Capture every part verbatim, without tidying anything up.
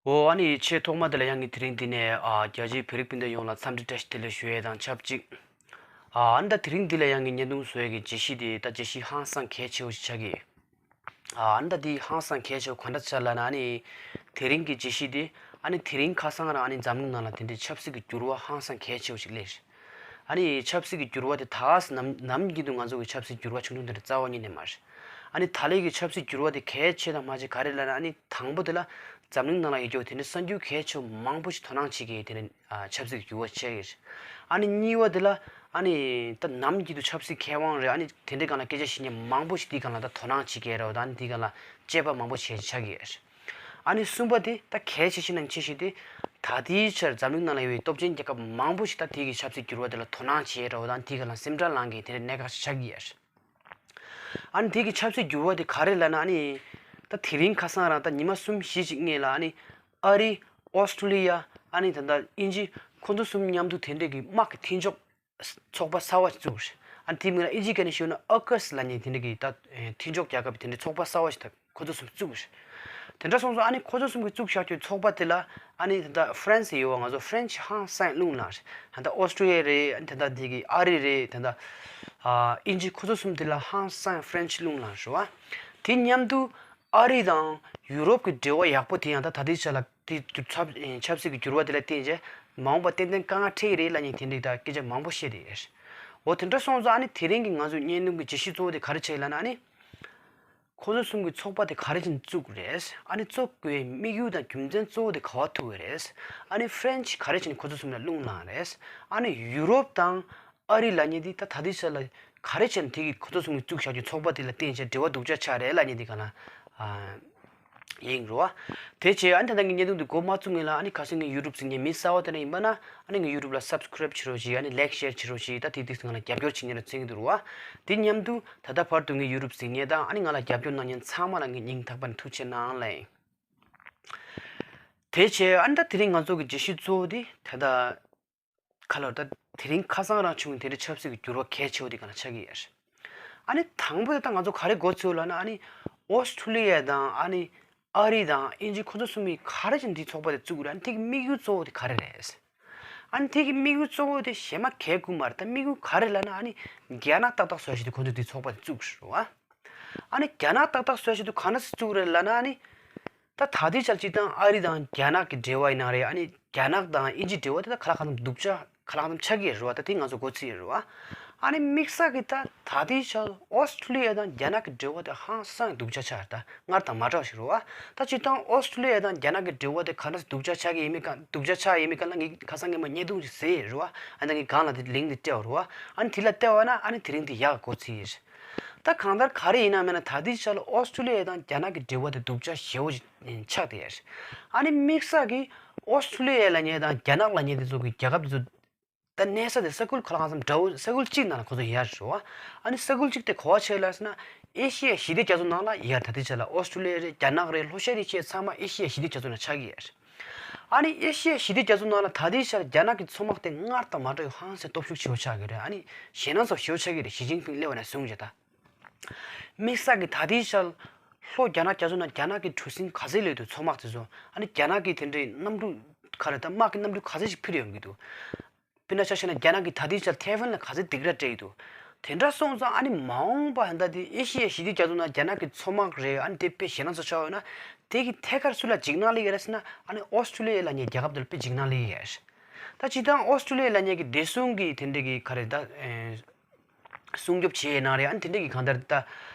འོ། ཨ་ནི་ཆེས་ཐོག་མ་དེ་ལ་ཡང་ངས་དེ་རིང་འདི་ནས་ཨ་རྒྱ་ཆེའི་བོད་རིགས་སྤུན་ཟླ་ཡོངས་ལ་འཚམས་འདྲི་བཀྲ་ཤིས་བདེ་ལེགས་ཞུ་ཡས་དང་ཆབས་ཅིག་ཨ་ཨ་ནི་ད་དེ་རིང་འདི་ལ་ཡང་ངས་བརྙན་ཐུང་བཟོ་ཡས་ཀྱི་བརྗོད་གཞི་དེ་ད་བརྗོད་གཞི་ཧང་སང་གལ་ཆེ་བོ་ཞིག་ཆགས་ཀྱི་ཡོད། ཨ་ཨ་ནི་ད་འདི་ཧང་སང་གལ་ཆེ་བོ་ག་འདྲ་ཆགས་ལབ་ན། ཨ་ནི་དེ་རིང་གི་བརྗོད་གཞི་དེ་ཨ་ནི་དེ་རིང་ཁ་སང་རང་ཨ་ནི་འཛམ་གླིང་ནང་ལ་དེ་འདྲའི་ཆབ་སྲིད་ཀྱི་འགྱུར་བ་ཧང་སང་གལ་ཆེ་བོ་ཞིག་སླེབས་རེད། ཨ་ནི་ཆབ་སྲིད་ཀྱི་འགྱུར་བ་དེ་ད་ག་སེ་ནམ་ནམ་རྒྱུན་དུ་ང་ཚོ་གི་ཆབ་སྲིད་འགྱུར་བ་ཆུང་ཆུང་དེ་འདྲ་རྩ་བ་ཉིད་ནས་མ་རེད། ཨ་ནི་ད་ལོའི་གི་ཆབ་སྲིད་འགྱུར་བ་དེ་གལ་ཆེ་དང་མ་ཆེ་ག་རེ་ལབ་ན། ཨ་ནི་དང་པོ་དེ་ལ་འཛམ་གླིང་ནང་ལ་ཡོད་རྒྱུ་དེ་འདྲའི་གསར་འགྱུར་གལ་ཆེ་བོ་མང་པོ་ཞིག་དོ་སྣང་བྱེད་མཁན་དེ་འདྲའི་ཨ་ཆབ་སྲིད་ཀྱི་འགྱུར་བ་ཆགས་ཀྱི་རེད། ཨ་ནི་གཉིས་པ་དེ་ལ་ཨ་ནི་ད་ནམ་རྒྱུན་དུ་ཆབ་སྲིད་མཁས་དབང་རེད། ཨ་ནི་དེ་འདྲའི་སྒང་ལ་སྐད་ཆ་བཤད་མཁན་མང་པོ་ཞིག་དེའི་སྒང་ལ་ད་དོ་སྣང་བྱེད་མཁན་རེད་པ། ད་ཨ་ནི་དེའི་སྒང་ལ་དཔྱད་པ་མང་པོ་བྱེད་ཆགས་ཀྱི་རེད། ཨ་ནི་གསུམ་པ་དེ་ད་གལ་ཆེ་ཤོས་ནང་ཆེ་ཤོས་དེ་ད་ལྟའི་ཆར་འཛམ་གླིང་ནང་ལ་ཡོད་པའི་སྟོབས་ཆེན་རྒྱལ་ཁབ་མང་པོ་ཞིག་ད་དེའི་གི་ཆབ་སྲིད་འགྱུར་བ་དེ་ལ་དོ་སྣང་བྱེད་རེད་པ། ད་ཨ་ནི་དེའི་སྒང་ལ་སེམས་ཁྲལ་ལངས་མཁན་དེ་འདྲའི་གནད་འགག་ཆགས་ཀྱི་ཡོད་རེད། ཨ་ནི་དེ་གི་ཆབ་སྲིད་འགྱུར་བ་དེ་ག་རེ་ལབ་ན། ཨ་ནི་ད་དེ་རིང་ཁ་སང་རང་ད་ཉི་མ་གསུམ་བཞི་ཅིག་སྔོན་ལ་ཨ་ནི་ཨ་རི། ཨོ་སི་ཀྲུ་ལི་ཡ། ཨ་ནི་ད་ལྟ་དབྱིན་ཇི། ཁོ་ཚོ་གསུམ་མཉམ་དུ་དེ་འདྲས་ཀྱི་དམག་གི་མཐུན་ཕྱོགས་ཚོགས་པ་གསར་བ་ཞིག་བཙུགས་རེད། ཨ་ནི་དེའི་མིང་ལ་དབྱིན་ཇིའི་སྐད་ནས་ཞུས་ན་ཨོ་ཀཱས་ལབ་མཁན་དེ་འདྲས་ཀྱི་ད་མཐུན་ཕྱོགས་རྒྱལ་ཁབ་དེ་འདྲས་ཚོགས་པ་གསར་བ་ཞིག་ད་ཁོ་ཚོ་གསུམ་བཙུགས་རེད། དེ་འདྲ་སོང་ཙང་ཨ་ནི་ཁོ་ཚོ་གསུམ་གྱིས་བཙུགས་བཞག་རྒྱུའི་ཚོགས་པ་དེ་ལ་ཨ་ནི་ད་ལྟ་ཧྥ་རན་སི་ཡོད་པ། ང་ཚོ་ཧྥ་རན་སི་ཧང་སང་རླུང་ལངས་རེད། ད་ལྟ་ཨོ་སི་ཀྲུ་ལི་ཡ་རེད། ཨ་ནི་ད་ལྟ་དེ་གི་ཨ་རི་རེད། ད་ལྟ་ཨ་དབྱིན་ཇི། ཁོ་ཚོ་གསུམ་དེ་ལ་ཧང་སང་ཧྥ་རན་སི་རླུང་ལངས་རེད་པ། དེ་མཉམ་དུ་ཨ་རི་དང་ཡུ་རོབ་ཀྱི་འབྲེལ་བ་ཡག་པོ་དེ་ཡང་ད་ད་ལྟའི་ཆ་ལ་དེ་ཆབ་ཆབ་སྲིད་ཀྱི་འགྱུར་བ་དེ་ལ་བརྟེན་བྱས་མ་འོངས་པ་ཏན་ཏན་དཀའ་ངལ་འཕྲད་ཀྱི་རེད་ལབ་མཁན་དེ་འདྲའི་ད་སྐད་ཆ་མང་པོ་བཤད་བསྡད་ཡོད་རེད། འོ། དེ་འདྲ་སོང་ཙང་ཨ་ནི་དེ་རིང་གི་ང་ཚོའི་བརྙན་ཐུང་གི་བརྗོད་གཞི་གཙོ་བོ་དེ་ག་རེ་ཆགས་ཡོད་ལབ་ན། ཨ་ནི། ཁོ་ཚོ་གསུམ་གྱི་ཚོགས་པ་དེ་ག་རེ་བྱས་ནས་བཙུགས་རེད། ཨ་ནི་བཙུགས་དགོས་པའི་དམིགས་ཡུལ་དང་རྒྱུ་མཚན་གཙོ་བོ་དེ་ག་པར་ཐུག་ཡོད་རེད། ཨ་ནི་ཧྥ་རན་སི་ག་རེ་བྱས་ནས་ཁོ་ཚོ་གསུམ་ལ་རླུང་ལངས་རེད། ཨ་ནི་ཡུ་རོབ་དང་ཨ་རི་ལབ་མཁན་དེ་ད་ད་ལྟའི་ཆ་ལ་ག་རེ་བྱས་ནས་དེ་གི་ཁོ་ཚོ་གསུམ་གྱིས་བཙུགས་བཞག་རྒྱུ་ཚོགས་པ་དེ་ལ་བརྟེན་བྱས་འབྲེལ་བ་སྡུག་ཅག་ཆགས་རེད་ལབ་མཁན་དེ་ག་ལ་ཨ་ཡིན་རེད་པ། དེ་བྱས་ཨ་ནི་ད་ལྟ་ངས་བརྙན་ཐུང་འདི་འགོ་མ་བཙུགས་སྔོན་ལ། ཨ་ནི་ཁ་སང་ངས་ཡུ་ཊུབ་གཟིགས་མཁན་མི་གསར་པ་དེ་འདྲ་ཡིན་པ་ན། ཨ་ནི་ངའི་ཡུ་ཊུབ་ལ་སབ་སི་ཀི་རེབ་བྱེད་རོགས་གྱིས། ཨ་ནི་ལའིག་ཤེར་བྱེད་རོགས་གྱིས། ད་དེ་དུས་ང་ལ་རྒྱབ་སྐྱོར་བྱེད་མཁན་ར་མཚོན་གྱི་འདུག་རེད་པ། དེ་མཉམ་དུ་ད་ལྟ་བར་དུ་ངའི་ཡུ་ཊུབ་གཟིགས་མཁན་དང་། ཨ་ནི་ང་ལ་རྒྱབ་སྐྱོར་གནང་མཁན་ཚང་མ་ལ་ངས་སྙིང་ཐག་པ་ནས་ཐུགས་རྗེ་ཆེ་གནང་ལབ་ཡིན། དེ་བྱས་ཨ་ནི་ད་དེ་རིང་ང་ཚོ་གི་བརྗོད་གཞི་གཙོ་བོ་དེ་ད་ལྟ་ག་ལབ་དགོས་རེད། ད་དེ་རིང་ཁ་སང་རང་བྱུང་བའི་དེ་འདྲའི་ཆབ་སྲིད་ཀྱི་འགྱུར་བ་གལ་ཆེ་བོ་དེ་ག་ལ་ཆགས་ཀྱི་ཡོད་རེད། ཨ་ནི་དང་པོ་དེ་ད་ང་ཚོ་ག་རེ་མགོ་ཚོས་ལབ་ན། ཨ་ནི་ཨོ་སི་ཀྲུ་ལི་ཡ་དང་ཨ་ནི་ཨ་རི་དང་དབྱིན་ཇི། ཁོ་ཚོ་གསུམ་གྱིས་ག་རེ་བྱས་ནས་འདི་ཚོགས་པ་དེ་བཙུགས་རེད། ཨ་ནི་དེ་གི་དམིགས་ཡུལ་གཙོ་བོ་དེ་ག་རེ་རེད། ཨ་ནི་དེ་གི་དམིགས་ཡུལ་གཙོ་བོ་དེ་གཞན་མ་གའི་དགོས་མ་རེད། ད་དམིགས་ཡུལ་ག་རེ་ལབ་ན། ཨ་ནི་རྒྱ་ནག་ཏག་ཏག་བཟོ་ཡ་ཞིག་དེ་ཁོ་ཚོས་དེ་ཚོགས་པ་དེ་བཙུགས་རེད་པ། ཨ་ནི་རྒྱ་ནག་ཏག་ཏག་བཟོ་ཡ་ཞིག་དེ་ག་འདྲ་སེ་བཙུགས་རེད་ལབ་ན། ཨ་ནི་ད་ད་ལྟའི་ཆར་སྤྱིར་བཏང་ཨ་རི་དང་རྒྱ་ནག་གི་འབྲེལ་བ་ཡིན་ན་རེད། ཨ་ནི་རྒྱ་ནག་དང་དབྱིན་ཇིའི་འབྲེལ་བ་དེ་ད་ཁ་ལག་གང་འཚམ་སྡུག་ཅག་ཁ་ལག་གང་འཚམ་ཆགས་ཀྱི་ཡོད་རེད་པ། ད་དེ་ང་ཚོ་མགོ་ཚོས་ཡོད་རེད་པ། ཨ་ནི་དམིགས་བསལ་གྱིས་ད་ད་ལྟའི་ཆར་ཨོ་སི་ཀྲུ་ལི་ཡ་དང་རྒྱ་ནག་གི་འབྲེལ་བ་དེ་ཧང་སང་སྡུག་ཅག་ཆགས་རེད། ད་སྔར་དང་མ་འདྲ་བ་ཞིག་རེད་པ། ད་སྤྱིར་བཏང་ཨོ་སི་ཀྲུ་ལི་ཡ་དང་རྒྱ་ནག་གི་འབྲེལ་བ་དེ་ག་འདྲ་སེ་སྡུག་ཅག་ཆགས་ཀྱི་ཡོད་མེད་ག་སྡུག་ཅག་ཆགས་ཡོད་མེད་ག་ལ་ངས་ཁ་སང་སྔོན་མ་བརྙན་ཐུང་ཞིག་བཟོས་ཡོད་རེད་པ། ཨ་ནི་ངས་སྒང་ལ་དེ་ལིང་དེ་སྤྲད་པ་རེད་པ། ཨ་ནི་དེ་ལ་བལྟས་པ་ན་ཨ་ནི་དེ་རིང་དེ་ཡག་ག་མགོ་ཚོས་ཡོད་རེད། ད་གང་ལྟར་ག་རེ་ཡིན་ན་མིན་ན་ད་ལྟའི་ཆར་ལ་ཨོ་སི་ཀྲུ་ལི་ཡ་དང་རྒྱ་ནག་གི་འབྲེལ་བ་དེ་སྡུག་ཅག་ཞེ་པོ་ཅིག་ཆགས་བསྡད་ཡོད་རེད། ཨ་ནི་དམིགས་བསལ་གྱིས་ཨོ་སི་ཀྲུ་ལི་ཡ་ལབ་མཁན་དང་རྒྱ་ནག་ལབ་མཁན་དེ་ཚོ་གི་རྒྱལ་ཁབ་དེ་ཚོ་ད་གནས་ས་དེ་ས་ཁུལ་ཁ་ལག་གང་འཚམ་འདྲ་བོ། ས་ཁུལ་གཅིག་ནང་ལ་ཁོ་ཚོ་ཡོད་རེད་པ། ཨ་ནི་ས་ཁུལ་གཅིག་དེ་ག་པར་ཆགས་ཡོད་ལབ་ཟེར་ན། ཨེ་ཤི་ཡ་ཞི་བདེ་རྒྱ་མཚོ་ནང་ལ་ཡོད་རེད། ད་ལྟའི་ཆར་ལ་ཨོ་སི་ཀྲུ་ལི་ཡ་རེད། རྒྱ་ནག་རེད། ལྷོ་ཤར་གྱི་ཆ་ཚང་མ་ཨེ་ཤི་ཡ་ཞི་བདེ་རྒྱ་མཚོ་ནང་ཆགས་ཀྱི་ཡོད་རེད། ཨ་ནི་ཨེ་ཤི་ཡ་ཞི་བདེ་རྒྱ་མཚོ་ནང་ལ་ད་ལྟའི་ཆར་རྒྱ་ནག་གི་མཚོ་དམག་དེ་སྔར་དང་མ་འདྲ་བའི་ཧང་སང་སྟོབས་ཤུགས་ཆེ་བོ་ཆགས་ཀྱི་རེད། ཨ་ནི་ཞེད་སྣང་ཚ་བོ་ཞེ་པོ་ཆགས་ཀྱི་རེད། ཞི་ཅིན་ཕིང་སླེབས་པ་ནས་བཟུང་བྱས་ད། དམིགས་བསལ་གྱིས་ད་ལྟའི་ཆར་ལྷོ་རྒྱ་ནག་རྒྱ་མཚོ་ནང་རྒྱ་ནག་གི་གྲུ་གཟིངས་ག་ཚོད་སླེབས་འདུག་མཚོ་དམག་དེ་ཚོ། ཨ་ནི་རྒྱ་ནག་གིས་དེ་འདྲའི་གནམ་གྲུ་ག་རེ་ད་དམག་གི་གནམ་གྲུ་ག་ཚོད་ཅིག་འཕུར་ཡོང་གི་འདུག་དཔེར་ན་ཆ་བཞག་ན་རྒྱ་ནག་གིས་ད་ལྟའི་ཆར་ཐའེ་ཝན་ལ་ག་ཚོད་སྡིགས་ར་སྤྲད་ཀྱི་འདུག་དེ་འདྲ་སོང་ཙང་ཨ་ནི་མ་འོངས་པ་ད་ལྟ་དེ་ཨེ་ཤི་ཡ་ཞི་བདེ་རྒྱ་མཚོ་ནང་རྒྱ་ནག་གི་མཚོ་དམག་རེད། ཨ་ནི་དེ་དཔེ་ཞེད་སྣང་ཚ་ཆགས་ཡོད་ན། དེ་གི་ཐད་ཀར་སུ་ལ་འཇིགས་སྣང་སླེབས་ཡོད་རེད་ཟེར་ན། ཨ་ནི་ཨོ་སི་ཀྲུ་ལི་ཡ་ལབ་མཁན་རྒྱལ་ཁབ་དེ་ལ་དཔེ་འཇིགས་སྣང་སླེབས་ཡོད་རེད། ད་སྤྱིར་བཏང་ཨོ་སི་ཀྲུ་ལི་ཡ་ལབ་མཁན་གྱི་བདེ་སྲུང་གི་དེ་འདྲ་གི་ག་རེ་ད་ཨེ་སྲུང་སྐྱོབ་བྱེད་ཡས་ནང་རེད། ཨ་ནི་དེ་འདྲ་གི་གང་ལྟར་ད་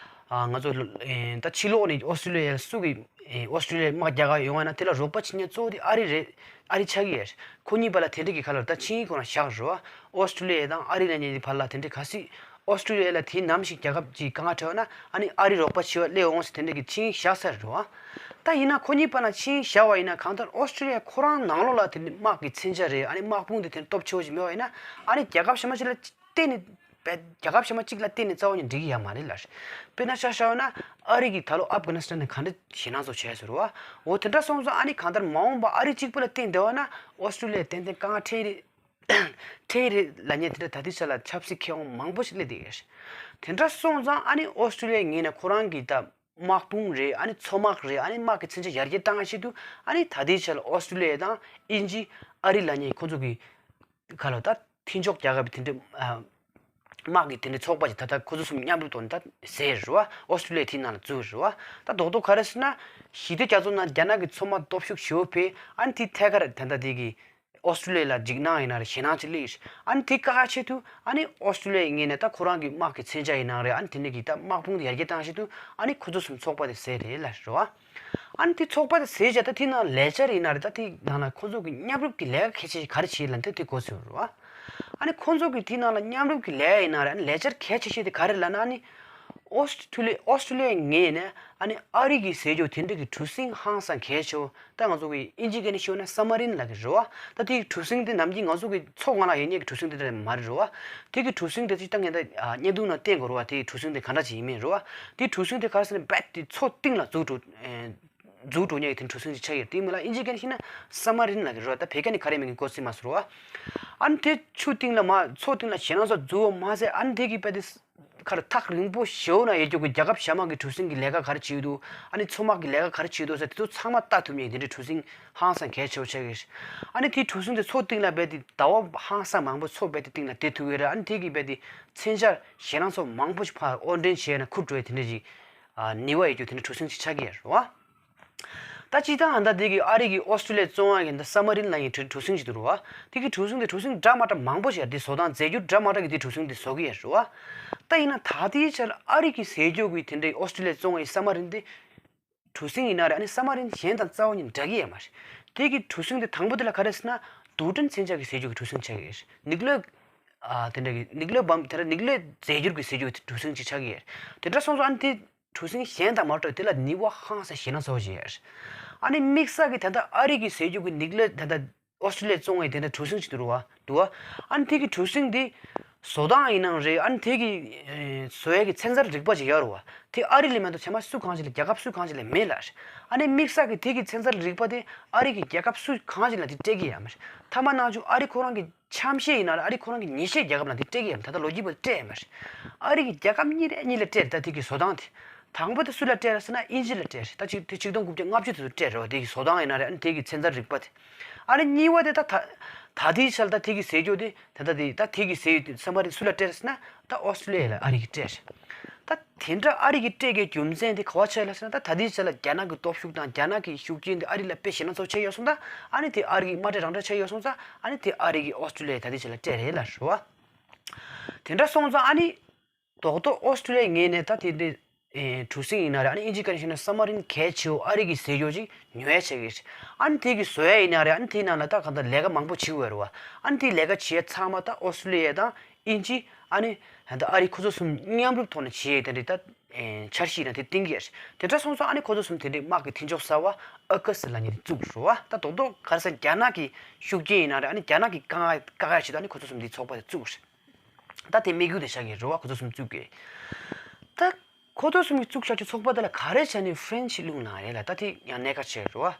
ཨ་ང་ཚོ་ཨེ་ད་ཕྱི་ལོགས་ནས་ཨོ་སི་ཀྲུ་ལི་ཡ་སུ་གི་ཨེ་ཨོ་སི་ཀྲུ་ལི་ཡ་དམག་རྒྱག་ག་ཡོང་བ་ན་དེ་ལ་རོགས་པ་བྱེད་མཁན་གཙོ་བོ་དེ་ཨ་རི་རེད། ཨ་རི་ཆགས་ཀྱི་ཡོད་རེད། ཁོ་གཉིས་བར་ལ་དེ་འདྲ་གི་ག་ལབ་ད་ཆིངས་ཡིག་ཁོ་རང་བཞག་རེད་པ། ཨོ་སི་ཀྲུ་ལི་ཡ་དང་ཨ་རི་ལབ་མཁན་དེ་བར་ལ་དེ་འདྲ་གལ་སྲིད་ཨོ་སི་ཀྲུ་ལི་ཡ་ལ་དེའི་ནམ་ཞིག་རྒྱལ་ཁབ་ཅིག་དཀའ་ངལ་འཕྲད་པ་ན་ཨ་ནི་ཨ་རི་རོགས་པ་བྱེད་པར་སླེབས་འོང་ཟེར་དེ་འདྲ་གི་ཆིངས་ཡིག་བཞག་ཚར་རེད་པ། ད་ཡིན་ན་ཁོ་གཉིས་བར་ལ་ཆིངས་ཡིག་བཞག་པ་ཡིན་ན་གང་ལྟར་ཨོ་སི་ཀྲུ་ལི་ཡ་ཁོ་རང་ནང་ལོགས་ལ་དེ་འདྲ་དམག་གི་མཚོན་ཆ་རེད། ཨ་ནི་དམག་དཔུང་དེ་དེ་འདྲ་སྟོབས་ཆེ་བོ་ཞིག་མེད་པ་ཡིན་ན། ཨ་ནི་རྒྱལ་ཁབ་གཞན་མ་ཅིག་ལ་བརྟེན་ནས་བལ་རྒྱལ་ཁབ་གཞན་མ་གཅིག་ལ་བརྟེན་ནས་རྩ་བ་ནས་འགྲིག་གི་ཡོད་མ་རེད་ལབ། དཔེར་ན་ཆ་བཞག་ན་ཨ་རི་གིས་ད་ལོ་ཨབ་གྷ་ནི་སི་ཐན་ནས་ག་འདྲ་ཞེད་སྣང་ཚ་བོ་བྱས་ཟེར་བ། འོ་དེ་འདྲ་སོང་ཙང་ཨ་ནི་གང་ལྟར་མ་འོངས་པ་ཨ་རི་གཅིག་པུ་ལ་བརྟེན་བསྡད་པ་ན་ཨོ་སི་ཀྲུ་ལི་ཡ་ཏན་ཏན་དཀའ་ངལ་འཕྲད་ཀྱི་རེད། འཕྲད་ཀྱི་རེད་ལབ་མཁན་དེ་འདྲ་ད་ལྟའི་ཆ་ལ་ཆབ་སྲིད་མཁས་དབང་མང་པོ་ཞིག་སླེབས་བསྡད་ཡོད་རེད། དེ་འདྲ་སོང་ཙང་ཨ་ནི་ཨོ་སི་ཀྲུ་ལི་ཡའི་ངོས་ནས་ཁོ་རང་གིས་ད་ དམག་དཔུང་རེད། ཨ་ནི་མཚོ་དམག་རེད། ཨ་ནི་དམག་གི་མཚོན་ཆ་ཡར་རྒྱས་བཏང་ཡ་ཆེད་དུ། ཨ་ནི་ད་ལྟའི་ཆར་ལ་ཨོ་སི་ཀྲུ་ལི་ཡ་དང་དབྱིན་ཇི། ཨ་རི་ལབ་མཁན་ཁོ་ཚོ་གི་ཁ་ལོ་ད་མཐུན་ཕྱོགས་རྒྱལ་ཁབ་དེ་འདྲ་ཨ། དམག་གི་དེ་འདྲའི་ཚོགས་པ་ཅིག་ད་ལྟ་ཁོ་ཚོ་གསུམ་མཉམ་རུབ་ཐོག་ནས་ད་ཟེར་རེད་བ། ཨོ་སི་ཀྲུ་ལི་ཡ་དེའི་ནང་ལ་འཛུལ་རེད་བ། ད་རྡོག་རྡོག་ག་རེ་ཟེར་ན། ཞི་བདེ་རྒྱ་མཚོ་ནང་རྒྱ་ནག་གི་མཚོ་དམག་སྟོབས་ཤུགས་ཞེ་པོ་འཕེལ། ཨ་ནི་དེ་ཐད་ཀར་ད་ལྟ་དེ་གི་ཨོ་སི་ཀྲུ་ལི་ཡ་ལ་འཇིགས་སྣང་ཡིན་ན་རེད། ཞེད་སྣང་ཅིག་སླེབས་ཡོད། ཨ་ནི་དེ་བཀག་ཡ་ཆེད་དུ་ཨ་ནི་ཨོ་སི་ཀྲུ་ལི་ཡའི་ངོས་ནས་ད་ཁོ་རང་གི་དམག་གི་མཚོན་ཆ་ཡིན་ན་རེད། ཨ་ནི་དེ་འདྲ་གི་ད་དམག་དཔུང་དེ་ཡར་རྒྱས་བཏང་ཆེད་དུ་ཨ་ནི་ཁོ་ཚོ་གསུམ་ཚོགས་པ་དེ་ཟེར་རེད་ལབ་རེད་བ། ཨ་ནི་དེ་ཚོགས་པ་དེ་ཟེར་བྱས་ད་དེ་ནང་ལས་འཆར་ཡིན་ན་རེད། ད་དེ་ནང་ལ་ཁོ་ཚོ་གི་མཉམ་རུབ་ཀྱི་ལས་ཀ་གལ་ཆེ་ཤོས་ག་རེ་བྱེད་ལབ་ན་དེ་དེ་གོ་ཚོད་རེད་བ། ཨ་ནི་ཁོ་ཚོ་གི་དེ་ནང་ལ་མཉམ་རུབ་ཀྱི་ལས་ཡིན་ན་རེད། ཨ་ནི་ལས་འཆར་གལ་ཆེ་ཤོས་དེ་ག་རེ་ལབ་ན། ཨ་ནི་ཨོ་སི་ཀྲུ་ལི་ཨོ་སི་ཀྲུ་ལི་ཡའི་ངོས་ནས་ཨ་ནི་ཨ་རི་གི་ཟས་བཅུད་དེ་འདྲ་གི་གྲུ་གཟིངས་ཧང་སང་གལ་ཆེ་བོ། ད་ང་ཚོ་གི་དབྱིན་ཇི་སྐད་ནས་ཤོད་ན་སབ་མ་རིན་ལབ་ཀྱི་རེད་བ། ད་དེའི་གྲུ་གཟིངས་དེ་ནམ་རྒྱུན་ང་ཚོ་གི་མཚོ་སྔོན་ལ་ཡོད་མཁན་གྱི་གྲུ་གཟིངས་དེ་འདྲ་མ་རེད་རེད་བ། དེ་གི་གྲུ་གཟིངས་དེ་ཅིག་ད་ངས་ད་ཨ་བརྙན་ཐུང་ནང་བསྟན་དགོས་རེད་བ། དེའི་གྲུ་གཟིངས་དེ་ག་འདྲ་ཅིག་ཡིན་མིན་རེད་བ། དེའི་གྲུ་གཟིངས་དེ་ག་རེ་ཟེར་ན་རྦད་དེ་མཚོ་གཏིང་ལ་འཛུལ་འགྲོ་ཨེ། འཛུལ་འགྲོ་མཁན་གྱི་དེ་གྲུ་གཟིངས་ཅིག་ཆགས་ཡོད། དེའི་མིང་ལ་དབྱིན་ཇིའི་སྐད་ནས་བཤད་ན་སབ་མ་རིན་ལབ་ཀྱི་རེད་བ། ད་བོད་སྐད་ནས་ག་རེ་མིང་གི་གོ་ཚོད་མ་སོང་རེད་བ། ཨ་ནི་དེ་ཆུ་གཏིང་ལ་མར་མཚོ་གཏིང་ལ་ཞེད་སྣང་ཚ་འཛུལ་བ་མ་ཟད། ཨ་ནི་དེ་གི་རྦད་དེ་ཁར་ཐག་རིང་པོ་ཞེ་པོ་ན་ཡོད་རྒྱུ་གི་རྒྱལ་ཁབ་གཞན་མ་གི་གྲུ་གཟིངས་ཀྱི་ལས་ཀ་ག་རེ་བྱེད་ཀྱི་འདུག་ཨ་ནི་མཚོ་དམག་གི་ལས་ཀ་ག་རེ་བྱེད་ཀྱི་འདུག་ཟེར་དེ་ཚོ་ཚང་མ་ལྟ་ཐུབ་མཁན་དེ་འདྲའི་གྲུ་གཟིངས་ཧང་སང་གལ་ཆེ་བོ་ཆགས་ཀྱི་རེད། ཨ་ནི་དེའི་གྲུ་གཟིངས་དེ་མཚོ་གཏིང་ལ་རྦད་དེ་ཟླ་བ་ཧང་སང་མང་པོ་མཚོ་རྦད་དེ་གཏིང་ལ་བསྡད་ཐུབ་ཀྱི་རེད། ཨ་ནི་དེ་གི་རྦད་དེ་མཚོན་ཆ་ཞེད་སྣང་ཚ་མང་པོ་ཞིག་ཕར་དབོར་འདྲེན་བྱས་ན་འཁུར་འགྲོ་ཡ་དེ་འདྲ་ཞིག་ནུས་པ་ཡོད་རྒྱུ་དེ་འདྲ་གྲུ་གཟིངས་ཅིག་ཆགས་ཀྱི་ཡོད་རེད་བ། ད་སྤྱིར་བཏང་ཨ་ད་དེ་གི་ཨ་རི་གི་ཨོ་སི་ཀྲུ་ལི་ཡའི་བཙོན་ཁང་གི་ད་སབ་མ་རིན་ལབ་མཁན་གྲུ་གཟིངས་ཅིག་འདུག་རེད་བ། དེ་གི་གྲུ་གཟིངས་དེ་གྲུ་གཟིངས་འདྲ་མ་འདྲ་མང་པོ་ཞིག་དེ་བཟོ་སྟངས་རྫས་འགྱུར་འདྲ་མ་འདྲ་གི་དེ་གྲུ་གཟིངས་དེ་བཟོ་གི་ཡོད་རེད་བ། ད་ཡིན་ན་ད་ལྟའི་ཆར་ཨ་རི་གི་ཟས་སྤྱོད་ཀྱི་དེ་འདྲའི་ཨོ་སི་ཀྲུ་ལི་ཡའི་བཙོན་ཁང་གི་སབ་མ་རིན་དེ་གྲུ་གཟིངས་ཡིན་ན་རེད། ཨ་ནི་སབ་མ་རིན་གཞན་དང་རྩ་བ་ཉིད་འདྲ་གི་ཡོད་མ་རེད། དེ་གི་གྲུ་གཟིངས་དེ་དང་པོ་དེ་ལ་ག་རེ་ཟེར་ན་རྡུལ་ཕྲན་མཚོན་ཆ་གི་ཟས་སྤྱོད་ཀྱི་གྲུ་གཟིངས་ཆགས་ཀྱི་ཡོད་རེད། ནིག་ལེ་ཨ་དེ་འདྲ་གི་ནིག་ལེ་བམ་དེ་འདྲ་ནིག་ལེ་རྫས་འགྱུར་གྱི་ཟས་སྤྱོད་ཀྱི་གྲུ་གཟིངས་ཅིག་ཆགས་ཀྱི་ཡོད་རེད། དེ་འདྲ་སོང་ཙང་ཨ་ནི་དེ་གྲུ་གཟིངས་གཞན་དང་མ་འདྲ་བའི་དེ་ལ་ནུས་པ་ཧང་སང་ཞེད་སྣང་ཚ་བོ་ཞིག་ཡོད་རེད། ཨ་ནི་དམིགས་བསལ་གྱི་ད་ལྟ་ཨ་རི་གི་ཟས་སྤྱོད་ཀྱི་ནིག་ལེ་ད་ལྟ་ཨོ་སི་ཀྲུ་ལི་ཡའི་བཙོན་ཁང་གི་དེ་འདྲ་གྲུ་གཟིངས་ཅིག་འདུག་རེད་བ། འདུག་བ། ཨ་ནི་དེ་གི་གྲུ་གཟིངས་འདི་བཟོ་སྟངས་ཡིན་ནའང་རེད། ཨ་ནི་དེ་གི་ཨེ་བཟོ་ཡས་ཀྱི་ཚན་རྩལ་རིག་པ་ཅིག་ཡོད་རེད་བ། དེ་ཨ་རི་ལ་མེད་དུ་ཚད་མ་སུ་གང་ཞིག་ལ་རྒྱལ་ཁབ་སུ་གང་ཞིག་ལ་མེད་ལ། ཨ་ནི་དམིགས་བསལ་གྱི་དེ་གི་ཚན་རྩལ་རིག་པ་དེ་ཨ་རི་གི་རྒྱལ་ཁབ་སུ་གང་ཞིག་ལ་དེ་སྤྲད་ཀྱི་ཡོད་མ་རེད། ཐ་མ་ནང་བཞིན་ཨ་རི་ཁོ་རང་གི་ཆ་ཤས་ཡིན་ན་རེད། ཨ་རི་ཁོ་རང་གི་ཉེས་ཤས་རྒྱལ་ཁབ་ལ་དེ་སྤྲད་ཀྱི་ཡོད་མ་རེད། ད་ལྟ་ལོ་རྒྱུས་པོ་དེ་སྤྲད་ཡོད་མ་རེད། ཨ་རི་གི་རྒྱལ་ཁབ་གཉིས་རེ་གཉིས་ལ་སྤྲད་རེད། ད་དེ་གི་བཟོ་སྟངས་དེ། དང་པོ་དེ་སུ་ལ་སྤྲད་རེད་ཟེར་ན་དབྱིན་ཇི་ལ་སྤྲད་རེད། ད་ཅིག་དེ་ཆིག་སྟོང་དགུ་བརྒྱ་ལྔ་བཅུ་དེ་ཚོ་སྤྲད་རེད་བ། དེ་གི་བཟོ་སྟངས་ཡིན་ན་རེད། ཨ་ནི་དེ་གི་ཚན་རྩལ་རིག་པ་དེ། ཨ་ནི་གཉིས་པ་དེ་ད་ད་ད་ལྟའི་ཆར་ད་དེ་གི་ཟས་སྤྱོད་དེ་ད་ལྟ་དེ་ད་དེ་གི་ཟས་སྤྱོད་དེ་སབ་མ་རིན་སུ་ལ་སྤྲད་རེད་ཟེར་ན་ད་ཨོ་སི་ཀྲུ་ལི་ཡ་ལ་ཨ་རི་གི་སྤྲད་རེད། ད་དེ་འདྲ་ཨ་རི་གི་སྤྲད་དགོས་རྒྱུ་མཚན་དེ་ག་བ་ཆགས་ལ་ཟེར་ན། ད་ད་ལྟའི་ཆར་ལ་རྒྱ་ནག་གི་སྟོབས་ཤུགས་དང་རྒྱ་ནག་གི་ཤུགས་རྐྱེན་དེ་ཨ་རི་ལ་དཔེ་ཞེད་སྣང་ཚ་བོ་ཆགས་ཡོད་སོང་། ད་ཨ་ནི་དེ་ཨ་རི་གི་དམག་གྲས་རང་འདྲ་ཆགས་ཡོད་སོང་ཙང་། ཨ་ནི་དེ་ཨ་རི་གི་ཨོ་སི་ཀྲུ་ལི་ཡ་ད་ལྟའི་ཆར་ལ་སྤྲད་རེད་ལབ་རེད་བ། དེ་འདྲ་སོང་ཙང་ཨ་ནི་རྡོག་རྡོག་ཨོ་སི་ཀྲུ་ལི་ཡའི་ངོས་ནས་ད་དེ་འདྲའི་ཨེ་གྲུ་གཟིངས་ཡིན་ན་རེད། ཨ་ནི་དབྱིན་ཇིའི་སྐད་ནས་བཤད་ན་སབ་མ་རིན་གལ་ཆེ་བོ་ཨ་རི་གི་ཟས་སྤྱོད་ཅིག་ཉོ་ཡ་བྱེད་ཀྱི་རེད། ཨ་ནི་དེ་གི་བཟོ་ཡ་ཡིན་ན་རེད། ཨ་ནི་དེའི་ནང་ལ་ད་གང་ལྟར་ལས་ཀ་མང་པོ་བྱེད་དགོས་རེད་བ། ཨ་ནི་དེའི་ལས་ཀ་བྱེད་ཡ་ཚང་མ་ད་ཨོ་སི་ཀྲུ་ལི་ཡ་དང་དབྱིན་ཇི། ཨ་ནི་ད་ཨ་རི་ཁོ་ཚོ་གསུམ་མཉམ་རུབ་ཐོག་ནས་བྱེད་ཡ་དེ་འདྲའི་ད་ཨེ་འཆར་གཞི་ཡིན་ན་དེ་བཏིང་གི་རེད། དེ་འདྲ་སོང་ཙང་ཨ་ནི་ཁོ་ཚོ་གསུམ་དེ་འདྲའི་དམག་གི་མཐུན་ཕྱོགས་གསར་བ་ཨ་ཀ་སི་ལབ་མཁན་དེ་བཙུགས་རེད་བ། ད་རྡོག་རྡོག་ག་རེ་ཟེར་རྒྱ་ནག་གི་ཤུགས་རྐྱེན་ཡིན་ན་རེད། ཨ་ནི་རྒྱ་ནག་གི་བཀག་བཀག་ཡ་ཆེད་དུ་ཨ་ནི་ཁོ་ཚོ་གསུམ་དེའི་ཚོགས་པ་དེ་བཙུགས་རེད། ད་དེ་དམིགས་ཡུལ་དེ་བཞག་གི་རེད་བ། ཁོ་ཚོ་གསུམ་བཙུགས་གི། ད་ཁོ་ཚོ་གསུམ་གྱིས་བཙུགས་བཞག་རྒྱུ་ཚོགས་པ་དེ་ལ་ག་རེ་བྱས་ནས་ཧྥ་རན་སི་རླུང་ལངས་རེད་ལ། ད་དེ་ཡང་གནད་འགག་ཆེ་རེད་བ།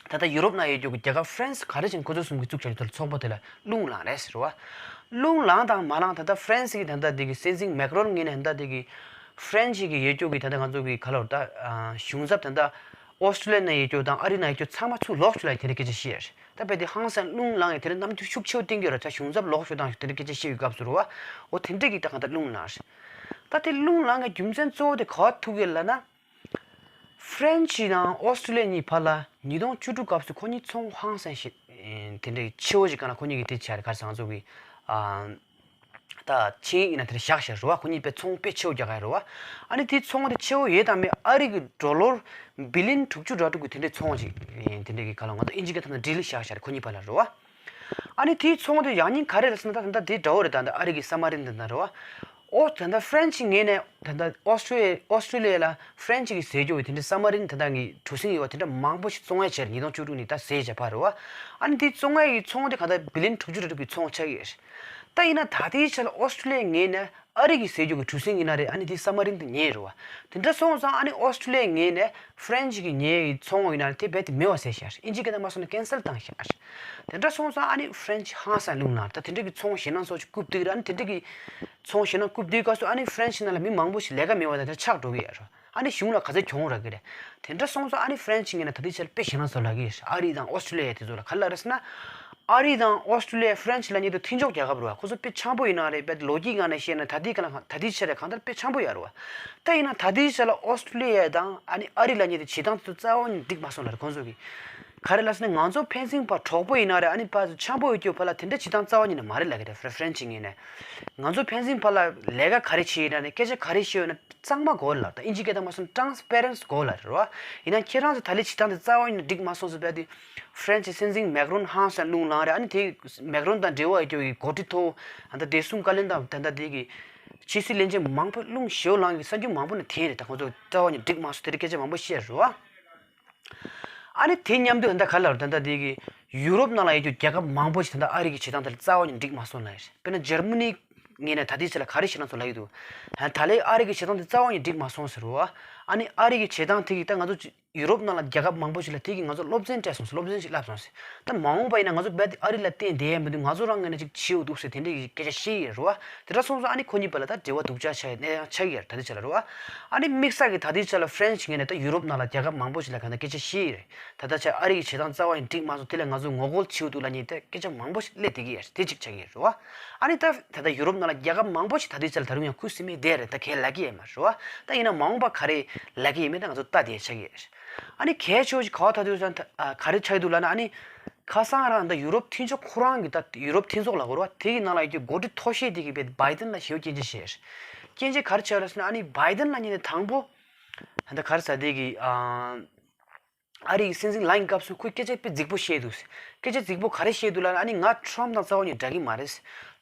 ད་ལྟ་ཡུ་རོབ་ནང་ཡོད་རྒྱུ་གི་རྒྱལ་ཁབ་ཧྥ་རན་སི་ག་རེ་བྱས་ནས་ཁོ་ཚོ་གསུམ་གྱིས་བཙུགས་བཞག་རྒྱུ་དེ་ལ་ཚོགས་པ་དེ་ལ་རླུང་ལངས་རེད་ཟེར་བ། རླུང་ལངས་དང་མ་ལངས་ད་ལྟ་ཧྥ་རན་སི་གི་ད་ལྟ་དེ་གི་སྲིད་འཛིན་མེག་རོན་ངོས་ནས་ད་ལྟ་དེ་གི་ཧྥ་རན་སི་གི་ཡོད་རྒྱུ་གི་ད་ལྟ་ང་ཚོ་གི་ག་ལབ་ད་གཞུང་ཚབ་ད་ལྟ་ཨོ་སི་ཀྲུ་ལི་ཡ་ནང་ཡོད་རྒྱུ་དང་ཨ་རི་ནང་ཡོད་རྒྱུ་ཚང་མ་ཚུར་ལོག་ཤོག་ལབ་དེ་འདྲ་སྐད་ཆ་བཤད་རེད། ད་རྦད་དེ་ཧང་སང་རླུང་ལངས་ཡས་དེ་འདྲ་རྣམ་འགྱུར་ཤུགས་ཆེ་བོ་བསྟན་གྱི་ཡོད་རེད། ད་གཞུང་ཚབ་ལོག་ཤོག་དང་དེ་འདྲ་སྐད་ཆ་བཤད་ཡོད་སྐབས་སུ་རེད་བ། འོ་དེ་འདྲ་གི་ད་གང་ལྟར་རླུང་ལངས་རེད། ད་དེ་རླུང་ལངས་ཡས་རྒྱུ་མཚན་གཙོ་བོ་དེ་ག་བ་ཐུག་ཡོད་ལབ་ན། ཧྥ་རན་སི་དང་ཨོ་སི་ཀྲུ་ལི་ཡ་གཉིས་བར་ལ་ཉིས་སྟོང་བཅུ་དྲུག་སྐབས་སུ་ཁོ་གཉིས་ཚོང་ཧང་སང་ཞིག་དེ་འདྲའི་ཆེ་བོ་ཞིག་གང་ལ་ཁོ་གཉིས་ཀྱི་དེ་བྱས་རེད། ག་རེ་ཟེར་ང་ཚོ་གི་ཨ་ད་ཆིངས་ཡིག་ཡིན་ན་དེ་འདྲ་བཞག་བཞག་རེད་བ། ཁོ་གཉིས་དཔེ་ཚོང་དཔེ་ཆེ་བོ་རྒྱག་གི་རེད་བ། ཨ་ནི་དེ་ཚོང་དེ་ཆེ་བོ་ཡོད་དམ་མེད་ཨ་རི་གི་ཌོ་ལར་བི་ལི་ཡན་དྲུག་ཅུ་རེ་དྲུག་གི་དེ་འདྲའི་ཚོང་ཞིག་དེ་འདྲའི་གི་ག་ལ་ང་ཚོ་དབྱིན་ཇི་སྐད་ཐོག་ནས་ཌི་ལི་བཞག་བཞག་རེད་ཁོ་གཉིས་བར་ལ་རེད་བ། ཨ་ནི་དེའི་ཚོང་དེ་ཡང་སྙིང་ག་རེ་རེད་ཟེར་ན། ད་ད་ལྟ་དེ་འདྲ་བོ་རེད། ད་ལྟ་ཨ་རི་གི་སབ་མ་རིན་དེ་འདྲ་རེད་བ། ཨོ་ད་ལྟ་ཧྥ་རན་སི་ངོས་ནས་ད་ལྟ་ཨོ་སི་ཀྲུ་ཨོ་སི་ཀྲུ་ལི་ཡ་ལ་ཧྥ་རན་སི་གི་ཟས་སྤྱོད་དེ་འདྲ་སབ་མ་རིན་ད་ལྟ་གི་གྲུ་གཟིངས་ཡོད་བ་དེ་འདྲ་མང་པོ་ཞིག་བཙོང་ཡ་བྱས་རེད། ཉིས་སྟོང་བཅུ་དྲུག་ནས་ད་ཟས་བྱས་བར་རེད་བ། ཨ་ནི་དེ་བཙོང་ཡ་གི་ཚོང་དེ་ག་ད་བི་ལི་ཡན་དྲུག་ཅུ་རེ་དྲུག་གི་ཚོང་ཆགས་ཀྱི་རེད། ད་ཡིན་ན་ད་ལྟའི་ཆ་ལ་ཨོ་སི་ཀྲུ་ལི་ཡ་ངོས་ནས་ཨ་རི་གི་ཟས་སྤྱོད་ཀྱི་གྲུ་གཟིངས་ཡིན་ན་རེད། ཨ་ནི་དེ་སབ་མ་རིན་དེ་ཉོས་རེད་བ། དེ་འདྲ་སོང་ཙང་ཨ་ནི་ཨོ་སི་ཀྲུ་ལི་ཡ་ངོས་ནས་ཧྥ་རན་སི་གི་ཉོས་ཡི་ཚོང་ཡིན་ན་རེད། དེ་རྦད་དེ་མེད་པ་བཟོས་བཞག་རེད། དབྱིན་ཇི་སྐད་ནས་མ་སོང་ན་ཀན་སེལ་བཏང་བཞག་རེད། དེ་འདྲ་སོང་ཙང་ཨ་ནི་ཧྥ་རན་སི་ཧང་སང་རླུང་ལངས་རེད། ད་དེ་འདྲ་གི་ཚོང་ཞེད་སྣང་ཚོ་ཞིག་རྐུབ་སྟེགས་རེད། ཨ་ནི་དེ་འདྲ་གི་ཚོང་ཞེད་སྣང་རྐུབ་སྟེགས་སྐབས་སུ་ཨ་ནི་ཧྥ་རན་སི་ནང་ལ་མི་མང་པོ་ཞིག་ལས་ཀ་མེད་པ་དང་དེ་ཆགས་འགྲོ་གི་ཡོད་རེད། ཨ་ནི་གཞུང་ལ་ག་ཚོད་གྱོང་རག་གི་རེད། དེ་འདྲ་སོང་ཙང་ཨ་ནི་ཧྥ་རན་ཆི་ངོས་ནས་ད་ལྟའི་ཆར་དཔེ་ཞེད་སྣང་ཚ་པོ་ལབ་ཀྱི་ཡོད་རེད། ཨ་རི་དང་ཨོ་སི་ཀྲོ་ལི་ཡ་དེ་ཚོ་ལ། ག་རེ་ལབ་རེད་ཟེར་ན། ཨ་རི་དང་ཨོ་སི་ཀྲོ་ལི་ཡ་ཧྥ་རན་ཆི་ལབ་མཁན་དེ་མཐུན་ཕྱོགས་རྒྱལ་ཁབ་རེད་བ། ཁོ་ཚོ་དཔེ་འཆམ་པོ་ཡིན་ན་རེད། དཔེ་ལོ་རྒྱུས་སྒང་ནས་བཤད་ན་ད་ལྟའི་ག་ལ་ད་ལྟའི་ཆར་རེད། གང་ལྟར་དཔེ་འཆམ་པོ་ཡོད་རེད་བ། ད་ཡིན་ན་ད་ལྟའི་ཆར་ལ་ཨོ་སི་ཀྲོ་ལི་ཡ་དང་ཨ་ནི་ཨ་རི་ལབ་མཁན་དེ་བྱེད་སྟངས་དེ་ཚོ་རྩ་བ་ནས་འགྲིག་མ་སོང་ལབ་རེད་ཁོང་ཚོ་གིས། ག་རེ་ལབ་ཟེར་ན་ང་ཚོ་ཕན་ཚུན་བར་གྲོགས་པོ་ཡིན་ན་རེད། ཨ་ནི་ཕར་ཚུར་འཆམ་པོ་ཡོད་རྒྱུ་བར་ལ་དེ་འདྲ་བྱེད་སྟངས་རྩ་བ་ཉིད་ནས་མ་རེད་ལབ་ཀྱི་རེད། ཧྥ་རན་ཆི་ངོས་ནས། ང་ཚོ་ཕན་ཚུན་བར་ལ་ལས་ཀ་ག་རེ་བྱེད་ཡིན་ན་རེད། སྐད་ཆ་ག་རེ་བཤད་ཡོད་ན་གཙང་མ་དགོས་ལབ། ད་ཨིན་ཇི་སྐད་དང་མ་སོང་ཊ་རན་སི་པེ་རན་སི་དགོས་ལབ་རེད་བ། ཡིན་ན་ཁྱེད་རང་ཚོ་ད་ལས་བྱེད་སྟངས་དེ་རྩ་བ་ཉིད་ནས་འགྲིག་མ་སོང་ཟེར་བས་དེ། ཧྥ་རན་ཆི་སྲིད་འཛིན་མེག་རོན་ཧང་སང་རླུང་ལངས་རེད། ཨ་ནི་དེ་མེག་རོན་དང་འབྲེལ་བ་ཡོད་རྒྱུ་གི་འགོ་ཁྲིད་མཐོ་བོ་ཨ་ད་བདེ་སྲུང་བཀའ་བློན་དང་ད་ལྟ་དེ་གི་ཕྱི་སྲིད་བློན་ཆེན་མང་པོ་རླུང་ཞེ་པོ་ལངས་ཀྱི་གསར་འགྱུར་མང་པོ་ནས་ཐོན་རེད། ད་ཁོང་ཚོ་རྩ་བ་ཉིད་འགྲིག་མ་སོང་དེ་རིགས་སྐད་ཆ་མང་པོ་བཤད་རེད་བ། ཨ་ནི་དེ་མཉམ་དུ་ད་ལྟ་ག་ལབ་རེད། ད་ལྟ་དེ་གི་ཡུ་རོབ་ནང་ལ་ཡོད་རྒྱུ་རྒྱལ་ཁབ་མང་པོ་ཞིག་ད་ལྟ་ཨ་རི་གི་བྱེད་སྟངས་དེ་ལ་རྩ་བ་ཉིད་འགྲིག་མ་སོང་ལབ་རེད། དཔེར་ན་འཇར་མ་ནི་ངོས་ནས་ད་ལྟའི་ཆ་ལ་ག་རེ་བྱེད་སྟངས་ཚོ་ལབ་ཀྱི་འདུག་ད་ལྟའི་ཨ་རི་གི་བྱེད་སྟངས་དེ་རྩ་བ་ཉིད་འགྲིག་མ་སོང་ཟེར་བ། ཨ་ནི་ཨ་རི་གི་བྱེད་སྟངས་དེ་གིས་ད་ང་ཚོ་ཡུ་རོབ་ནང་ལ་རྒྱལ་ཁབ་མང་པོ་ཞིག་ལ་དེ་གིས་ང་ཚོ་སློབ་ཚན་སྤྲད་སོང་ཟེར། སློབ་ཚན་ཞིག་བསླབས་སོང་ཟེར། ད་མ་འོངས་པ་ཡིན་ན་ང་ཚོ་རྦད་དེ་ཨ་རི་ལ་བརྟེན་བསྡད་ཡས་མི་འདུག་ང་ཚོ་རང་ངོས་ནས་ཅིག་བྱེད་འོ་འདུག་ཟེར་དེ་འདྲའི་སྐད་ཆ་བཤད་ཡོད་རེད་བ། དེ་འདྲ་སོང་ཙང་ཨ་ནི་ཁོ་གཉིས་བར་ལ་ད་འབྲེལ་བ་སྡུག་ཅག་ཆགས་ཡོད་གནས་སྟངས་ཆགས་ཀྱི་ཡོད་རེད་ད་ལྟའི་ཆ་ལ་རེད་བ། ཨ་ནི་དམིགས་བསལ་གྱི་ད་ལྟའི་ཆ་ལ་ཧྥ་རན་ཆི་ངོས་ནས་ད་ཡུ་རོབ་ནང་ལ་རྒྱལ་ཁབ་མང་པོ་ཞིག་ལ་གང་ལྟར་སྐད་ཆ་བཤད་ཡོད་རེད། ད་ལྟ་ཆ་ཨ་རི་གི་བྱེད་སྟངས་རྩ་བ་ནས་འགྲིག་མ་སོང་། དེ་ལ་ང་ཚོ་ངོ་རྒོལ་བྱེད་འོ་འདུག་ལབ་མཁན་དེ་སྐད་ཆ་མང་པོ་ཞིག་སླེབས་བསྡད་ཀྱི་ཡོད་རེད། དེ་གཅིག་ཆགས་ཀྱི་ཡོད་རེད་བ། ཨ་ནི་ད་ད་ལྟ་ཡུ་རོབ་ནང་ལ་རྒྱལ་ཁབ་མང་པོ་ཞིག་ད་ལྟའི་ཆ་ལ་ད་རུང་ཡང་ཁུ་སིམ་མེར་བསྡད་རེད། ད་གང་ལབ་ཀྱི་ཡོད་མ་རེད་བ། ད་ཡིན་ན་མ་འོངས་པ་ག་རེ་ལབ་ཀྱི་ཡོད་མེད་ད་ང་ཚོ་ལྟ་བསྡད་ཆགས་ཀྱི་ཡོད་རེད། ཨ་ནི་གལ་ཆེ་བོ་ཞིག་ག་པར་ད་དུས་ཙང་ད་ཨ་ག་རེ་ཆགས་ཀྱི་འདུག་ལབ་ན། ཨ་ནི་ཁ་སང་རང་ད་ཡུ་རོབ་མཐུན་ཕྱོགས་ཁོ་རང་གི་ད་ཡུ་རོབ་མཐུན་ཚོགས་ལབ་དགོས་རེད་བ། དེ་གི་ནང་ལ་ཡོད་རྒྱུ་འགོ་ཁྲིད་མཐོ་ཤོས་དེ་གིས་བའི་བྷའི་ཏན་ལ་ཞེ་པོ་སྐྱོན་བརྗོད་བྱས་རེད། སྐྱོན་བརྗོད་ག་རེ་བྱས་རེད་ཟེར་ན། ཨ་ནི་བྷའི་ཏན་ལབ་མཁན་དེ་དང་པོ་ད་ག་རེ་ཟེར་དེ་གི་ཨ་ཨ་རི་གི་སྲིད་འཛིན་ལངས་སྐབས་སུ་ཁོས་སྐད་ཆ་དཔེ་རྫིག་པོ་བཤད་འདུག་སྐད་ཆ་རྫིག་པོ་ག་རེ་བཤད་འདུག་ལབ་ན། ཨ་ནི་ང་ཊམ་དང་རྩ་བ་ཉིད་འདྲ་གི་མ་རེད།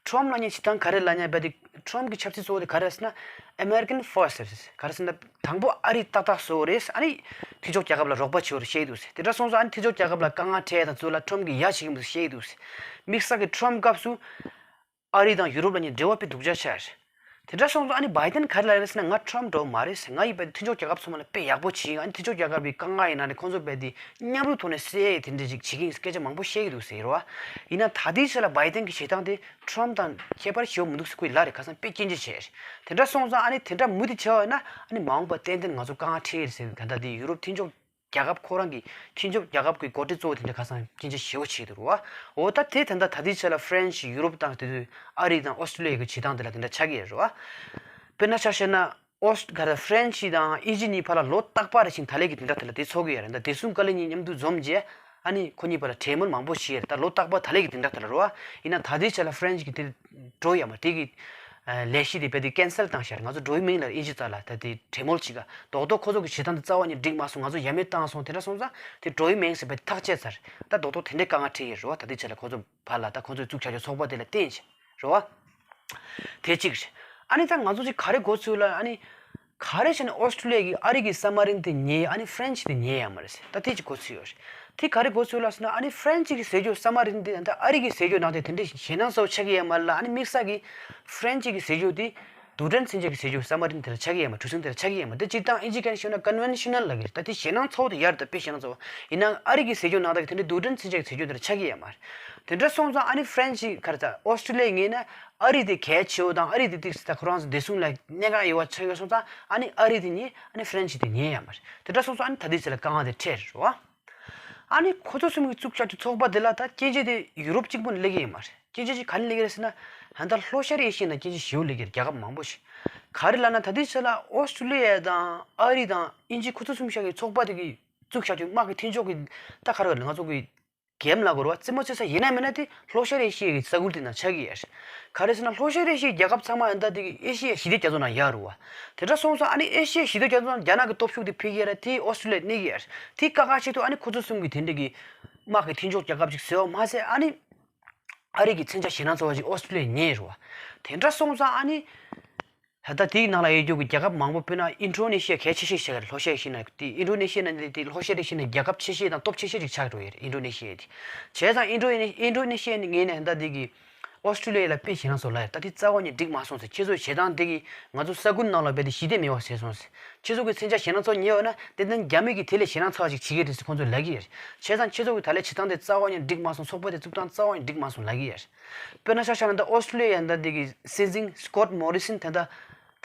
ཊམ་ལབ་མཁན་བྱེད་སྟངས་ག་རེ་ལབ་ན། རྦད་དེ་ཊམ་གི་ཆབ་སྲིད་གཙོ་བོ་དེ་ག་རེ་རེད་ཟེར་ན། American First རེད། ག་རེ་ཟེར་ན་དང་པོ་ཨ་རི་ཏག་ཏག་བཟོ་དགོས་རེད། ཨ་ནི་མཐུན་ཕྱོགས་རྒྱལ་ཁབ་ལ་རོགས་པ་བྱེད་དགོས་རེད་བཤད་འདུག་དེ་འདྲ་སོང་ཙང་ཨ་ནི་མཐུན་ཕྱོགས་རྒྱལ་ཁབ་ལ་དཀའ་ངལ་འཕྲད་དང་ཚུར་ལ་ཊམ་གིས་ཡ་བྱེད་ཀྱི་མི་འདུག་བཤད་འདུག་དམིགས་བསལ་གྱི་ཊམ་སྐབས་སུ་ཨ་རི་དང་ཡུ་རོབ་ལབ་མཁན་འབྲེལ་བ་དཔེ་སྡུག་ཅག་ཆགས་རེད། དེ་འདྲ་སོང་ཙང་ཨ་ནི་བྷའི་ཏན་ག་རེ་ལབ་རེད་ཟེར་ན། ང་ཊམ་འདྲ་བོ་མ་རེད་ཟེར། ང་ཡིས་རྦད་དེ་མཐུན་ཕྱོགས་རྒྱལ་ཁབ་ཚང་མ་ལ་དཔེ་ཡག་པོ་བྱེད། ཨ་ནི་མཐུན་ཕྱོགས་རྒྱལ་ཁབ་ཀྱི་དཀའ་ངལ་ཡིན་ན་རེད། ཁོང་ཚོ་རྦད་དེ་མཉམ་རུབ་ཐོག་ནས་སེལ་ཡས་དེ་འདྲ་ཅིག་བྱེད་ཀྱི་ཡིན་ཟེར་སྐད་ཆ་མང་པོ་བཤད་ཀྱི་འདུག་ཟེར་བ། ཡིན་ན་ད་ལྟའི་ཆ་ལ་བྷའི་ཏན་གྱི་བྱེད་སྟངས་དེ་ཊམ་དང་ཁྱད་པར་ཞེ་པོ་མི་འདུག་ཟེར་ཁོས་ལབ་རེད། ཁ་སང་དཔེ་སྐྱོན་བརྗོད་བྱས་རེད། དེ་འདྲ་སོང་ཙང་ཨ་ནི་དེ་འདྲ་མུ་མཐུད་བྱས་པ་ཡིན་ན་ཨ་ནི་མ་འོངས་པ་ཏན་ཏན་ང་ཚོ་དཀའ་ངལ་འཕྲད་ཀྱི་རེད་ཟེར། ག་ད་དེ་ཡུ་རོབ་མཐུན་ཕྱོགས་རྒྱལ་ཁབ་ཁོ་རང་གི་མཐུན་ཕྱོགས་རྒྱལ་ཁབ་ཀྱི་འགོ་ཁྲིད་གཙོ་བོ་དེ་འདྲ་ཁ་སང་སྐྱོན་བརྗོད་ཞེ་པོ་བྱས་འདུག་རེད་བ། འོ་ད་དེ་ད་ལྟ་ད་ལྟའི་ཆ་ལ་ཧྥ་རན་ཆི་ཡུ་རོབ་དང་དེ་དུས་ཨ་རི་དང་ཨོ་སི་ཀྲོ་ལི་ཡ་གི་བྱེད་སྟངས་དེ་ལ་དེ་འདྲ་ཆགས་ཀྱི་ཡོད་རེད་བ། དཔེར་ན་ཆ་བཞག་ན་ཨོ་སི་ག་རེ་ཧྥ་རན་ཆི་དང་ཨི་ཇི་གཉིས་བར་ལ་ལོ་རྟག་པར་རེ་བཞིན་ད་ལན་གྱི་དེ་འདྲ་དེ་ལ་དེ་ཚོགས་ཀྱི་ཡོད་རེད། ད་བདེ་སྲུང་བཀའ་བློན་གཉིས་མཉམ་དུ་འཛོམས་རྗེས་ཨ་ནི་ཁོ་གཉིས་བར་ལ་གྲོས་མོལ་མང་པོ་བྱས་རེད། ད་ལོ་རྟག་པར་ད་ལན་གྱི་དེ་འདྲ་དེ་ལ་རེད་བ། ཡིན་ན་ད་ལྟའི་ཆ་ལ་ཧྥ་རན་ཆི་གི་དེ་འགྲོ་ཡོད་མ་རེད། དེ་གི་ལས་གཞི་དེ་རྦད་དེ་ཀན་སལ་བཏང་ཤག་ང་ཚོ་འགྲོ་ཡི་མིན་ལབ། ཨིན་ཇི་རྩ་ལ་ད་དེ་གྲོས་མོལ་བྱེད་ག་རྡོག་རྡོག་ཁོ་ཚོ་གི་བྱེད་སྟངས་དེ་རྩ་བ་ཉིད་འགྲིག་མ་སོང་། ང་ཚོ་ཡ་མེད་བཏང་སོང་། དེ་འདྲ་སོང་ཙང་དེ་འགྲོ་ཡི་མིན་ཟེར་རྦད་དེ་ཐག་བཅད་ཚར། ད་རྡོག་རྡོག་དེ་འདྲའི་དཀའ་ངལ་འཕྲད་ཡོད་རེད་བ། ད་ལྟའི་ཆ་ལ་ཁོ་ཚོ་བར་ལ་ད་ཁོ་ཚོས་བཙུགས་བྱ་ཆོག་ཚོགས་པ་དེ་ལ་བརྟེན་བྱས་རེད་བ། དེ་གཅིག་རེད། ཨ་ནི་ད་ང་ཚོ་ཅིག་ག་རེ་གོ་ཚུལ་ལ། ཨ་ནི་ག་རེ་བྱས་ནས་ཨོ་སི་ཀྲོ་ལི་ཡ་གིས་ཨ་རི་གི་སབ་མ་རིན་དེ་ཉོས། ཨ་ནི་ཧྥ་རན་ཆི་དེ་ཉོས་ཡོད་མ་རེད་ཟེར། ད་དེ་ཅིག་གོ་ཚུལ་ཡོད་རེད། དེ་ག་རེ་གོ་ཚུལ་ལ་ཟེར་ན། ཨ་ནི་ཧྥ་རན་ཆི་གིས་ཟེར་རྒྱུ་སབ་མ་རིན་དེ་ད་ཨ་རི་གིས་ཟེར་རྒྱུ་ནང་དེ་དེ་འདྲའི་ཞེད་སྣང་ཚ་པོ་ཆགས་ཀྱི་ཡོད་མ་རེད་ལ། ཨ་ནི་དམིགས་བསལ་གྱི་ཧྥ་རན་ཆི་གིས་ཟེར་རྒྱུ་དེ་རྡུལ་ཕྲན་མཚོན་ཆ་གི་ཟེར་རྒྱུ་སབ་མ་རིན་དེ་ལ་ཆགས་ཀྱི་ཡོད་མ་རེད། གྲུ་གཟིངས་དེ་ལ་ཆགས་ཀྱི་ཡོད་མ་རེད། དེ་སྤྱིར་བཏང་ཨིན་ཇི་སྐད་ནས་ཞུས་ན་ཀོན་ཝེན་ཤ་ནལ་ལབ་ཀྱི་རེད། ད་དེ་ཞེད་སྣང་ཚ་པོ་དེ་ཡོད་རེད། ད་དཔེ་ཞེད་སྣང་ཚ་པོ། ཡིན་ནའང་ཨ་རི་གིས་ཟེར་རྒྱུ་ནང་དེ་དེ་འདྲའི་རྡུལ་ཕྲན་མཚོན་ཆ་གི་ཟེར་རྒྱུ་དེ་ལ་ཆགས་ཀྱི་ཡོད་མ་རེད། དེ་འདྲ་སོང་ཙང་ཨ་ནི་ཧྥ་རན་ཆི་ག་རེ་ད་ཨོ་སི་ཀྲོ་ལི་ཡ་ངོས་ནས་ཨ་རི་དེ་གལ་ཆེ་བོ་དང་ཨ་རི་དེ་ཏིག་ཙམ་ད་ཁོ་རང་ཚོ་བདེ་སྲུང་ལ་གནད་འགག་ཡོད་པ་ཆགས་ཡོད་སོང་ཙང་ཨ་ནི་ཨ་རི་དེ་ཉོས། ཨ་ནི་ཧྥ་རན་ཆི་དེ་ཉོས་ཡོད་མ་རེད། དེ་འདྲ་སོང་ཙང་ཨ་ནི་ད་ལྟའི་ཆ་ལ་དཀའ་ངལ་དེ་འཕྲད་རེད་བ། ཨ་ནི་ཁོ་ཚོ་གསུམ་གྱིས་བཙུགས་བཞག་རྒྱུ་ཚོགས་པ་དེ་ལ་ད་སྐྱོན་བརྗོད་དེ་ཡུ་རོབ་གཅིག་པུ་ནས་སླེབས་ཀྱི་ཡོད་མ་རེད། སྐྱོན་བརྗོད་ཅིག་ག་ནས་སླེབས་ཀྱི་རེད་ཟེར་ན། ད་ལྟ་ལྷོ་ཤར་ཨེ་ཤི་ཡའི་ནང་སྐྱོན་བརྗོད་ཞེ་པོ་སླེབས་ཀྱི་རེད། རྒྱལ་ཁབ་མང་པོ་ཞིག་ག་རེ་ལབ་ན། ད་ལྟའི་ཆ་ལ་ཨོ་སི་ཀྲོ་ལི་ཡ་དང་ཨ་རི་དང་ཨིན་ཇི་ཁོ་ཚོ་གསུམ་བཞག་གི་ཚོགས་པ་དེ་གིས་བཙུགས་བཞག་རྒྱུ་དམག་གི་མཐུན་ཕྱོགས་ཀྱི་ད་ག་རེ་ལབ་ན། ང་ཚོ་གི་གེམ་ལབ་དགོས་རེད་བ། རྩེད་མོ་རྩེ་ས་ཡིན་ན་མིན་ན་དེ་ལྷོ་ཤར་ཨེ་ཤི་ཡའི་ས་ཁུལ་དེ་ནང་ཆགས་ཀྱི་ཡོད་རེད། ག་རེ་ཟེར་ན་ལྷོ་ཤར་ཨེ་ཤི་ཡའི་རྒྱལ་ཁབ་ཚང་མ་ཡང་ད་དེ་གི་ཨེ་ཤི་ཡའི་ཞི་བདེ་རྒྱ་མཚོ་ནང་ཡོད་རེད་བ། དེ་འདྲ་སོང་ཙང་ཨ་ནི་ཨེ་ཤི་ཡའི་ཞི་བདེ་རྒྱ་མཚོ་ནང་རྒྱ་ནག་གི་སྟོབས་ཤུགས་དེ་འཕེལ་གྱི་རེད། དེ་ཨོ་སི་ཀྲོ་ལི་ཡ་གནོད་ཀྱི་ཡོད་རེད། དེ་དཀའ་ཁག་ཆེ་དུས་ཨ་ནི་ཁོ་ཚོ་གསུམ་གྱིས་དེ་འདྲ་གི་དམག་གི་མཐུན་ཕྱོགས་རྒྱལ་ཁབ་ཅིག་བཟོས་པ་མ་ཟད། ཨ་ནི་ཨ་རི་གི་མཚོན་ཆ་ཞེད་སྣང་ཚ་པོ་ཅིག་ཨོ་སི་ཀྲོ་ལི་ཡས་ཉོས་རེད་བ། དེ་འདྲ་སོང་ཙང་ཨ་ནི་ད་ལྟ་དེའི་ནང་ལ་ཡོད་རྒྱུ་གི་རྒྱལ་ཁབ་མང་པོ། དཔེར་ན་ཨིན་ཌོ་ནེ་ཤི་ཡ་གལ་ཆེ་ཤོས་ཆགས་ཀྱི་རེད། ལྷོ་ཤར་ཨེ་ཤི་ཡའི་ནང་དེ། ཨིན་ཌོ་ནེ་ཤི་ཡ་ནང་དེ་དེ་ལྷོ་ཤར་ཨེ་ཤི་ཡའི་ནང་རྒྱལ་ཁབ་ཆེ་ཤོས་དང་སྟོབས་ཆེ་ཤོས་ཅིག་ཆགས་འགྲོ་ཡི་རེད། ཨིན་ཌོ་ནེ་ཤི་ཡ་དེ། བྱས་ཙང་ཨིན་ཌོ་ཨིན་ཌོ་ནེ་ཤི་ཡ་ངོས་ནས་ད་དེ་གི་ཨོ་སི་ཀྲོ་ལི་ཡ་ལ་དཔེ་ཞེད་སྣང་ཚ་པོ་ལབ་ཡོད། ད་དེ་རྩ་བ་ཉིད་འགྲིག་མ་སོང་ཟེར། ཁྱེད་ཚོའི་བྱེད་སྟངས་དེ་གིས་ང་ཚོ་ས་ཁུལ་ནང་ལ་རྦད་དེ་ཞི་བདེ་མེད་པ་བཟོས་སོང་ཟེར། ཁྱེད་ཚོ་གི་མཚོན་ཆ་ཞེད་སྣང་ཚ་པོ་ཉོས་ཡོད་ན་ཏན་ཏན་རྒྱ་མི་གིས་དེ་ལས་ཞེད་སྣང་ཚ་པོ་ཅིག་བྱེད་ཀྱི་རེད་ཟེར་ཁོང་ཚོས་ལབ་ཀྱི་ཡོད་རེད། བྱས་ཙང་ཁྱེད་ཚོ་གི་ད་ལས་བྱེད་སྟངས་དེ་རྩ་བ་ཉིད་འགྲིག་མ་སོང་། ཚོགས་པ་དེ་བཙུགས་སྟངས་རྩ་བ་ཉིད་འགྲིག་མ་སོང་ལབ་ཀྱི་ཡོད་རེད། དཔེར་ན་ཆ་བཞག་ན་ད་ཨོ་སི་ཀྲོ་ལི་ཡ་ཡང་ད་དེ་གི་སྲིད་འཛིན་སི་ཀོཊ་མོ་རི་སན་དེ་ད་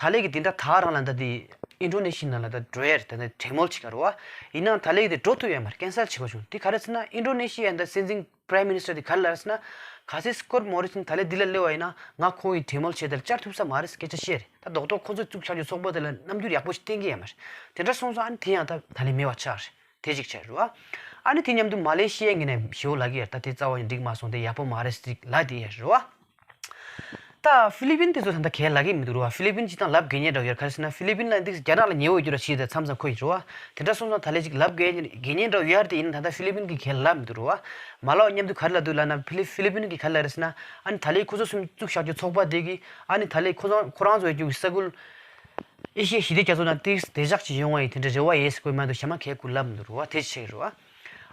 ད་ལས་ཀྱི་དེ་འདྲ་ད་རང་ལ་ད་དེ་ཨིན་ཌོ་ནེ་ཤི་ཡ་ནང་ལ་ད་འགྲོ་ཡ་རེད། ད་ནི་གྲོས་མོལ་བྱེད་ག་རེད་བ། ཡིན་ནའང་ད་ལས་ཀྱི་དེ་འགྲོ་ཐུབ་ཡ་མ་རེད། ཀན་སལ་བྱེད་དགོས་བྱུང་། དེ་ག་རེ་ཟེར་ན་ཨིན་ཌོ་ནེ་ཤི་ཡ་ད་སྲིད་འཛིན་Prime Minister དེ་ག་རེ་ལབ་ཟེར་ན། གལ་སྲིད་སི་ཀོཊ་མོ་རི་སན་ད་ལས་འདི་ལ་སླེབས་པ་ཡིན་ན་ང་ཁོང་གི་གྲོས་མོལ་བྱས་དེ་ལ་བཅར་ཐུབ་ས་མ་རེད་སྐད་ཆ་བཤད་རེད། ད་རྡོག་རྡོག་ཁོ་ཚོས་བཙུགས་བཞག་རྒྱུ་ཚོགས་པ་དེ་ལ་རྣམ་འགྱུར་ཡག་པོ་ཞིག་བསྟན་གྱི་ཡོད་མ་རེད། དེ་འདྲ་སོང་ཙང་ཨ་ནི་དེ་ཡང་ད་ད་ལས་མེད་པ་ཆགས་རེད། དེ་གཅིག་བྱས་རེད་བ། ཨ་ནི་དེ་མཉམ་དུ་མ་ལེ་ཤི་ཡའི་ངོས་ནས་ཞེ་པོ་ལབ་ཀྱི་ཡོད་རེད། ད་དེ་རྩ་བ་ནས་འགྲིག་མ་སོང་། དེ་ཡག་པོ་མ་རེད་ཟེར་ལབ་བསྡད་ཡོད་རེད་བ། ད་ཧྥི་ལི་པིན་དེ་ཚོ་ད་ལྟ་གས་ལབ་ཀྱི་མི་འདུག་རེད་བ། ཧྥི་ལི་པིན་སྤྱིར་བཏང་ལབ་དགོས་མཁན་འདྲ་བོ་ཡོད་རེད། ག་རེ་ཟེར་ན་ཧྥི་ལི་པིན་ལ་འདི་རྒྱ་ནག་ལ་ཉེ་བོ་ཡོད་རྒྱུ་ར་ཞིག་དང་མཚམས་མཚམས་ཁོ་ཡིན་རེད་བ། དེ་འདྲ་སོང་ཙང་ད་ལས་ཅིག་ལབ་དགོས་དགོས་མཁན་འདྲ་བོ་ཡོད་རེད། དེ་ཡིན་ན་ད་ལྟ་ཧྥི་ལི་པིན་གྱིས་གས་ལབ་མི་འདུག་རེད་བ། མ་ལབ། མཉམ་དུ་ག་རེ་ལབ་འདུག་ལབ་ན་ཧྥི་ལི་ཧྥི་ལི་པིན་གྱིས་ག་རེ་ལབ་རེད་ཟེར་ན། ཨ་ནི་ད་ལས་ཁོ་ཚོ་གསུམ་བཙུགས་བཞག་རྒྱུ་ཚོགས་པ་དེ་གིས་ཨ་ནི་ད་ལས་ཁོ་ཚོ་ཁོ་རང་ཚོ་ཡོད་རྒྱུ་གི་ས་ཁུལ་ཨེ་ཤི་ཡ་ཞི་བདེ་རྒྱ་མཚོ་ནང་ཏིག་བདེ་འཇགས་ཅིག་ཡོང་བ་ཡི་དེ་འདྲ་རེ་བ་ཡོད་ཟེར་གོ་མ་གཏོགས་གཞན་མ་གས་ཁོ་ལབ་མི་འདུག་རེད་བ། དེ་ཆགས་ཀྱི་རེད་བ།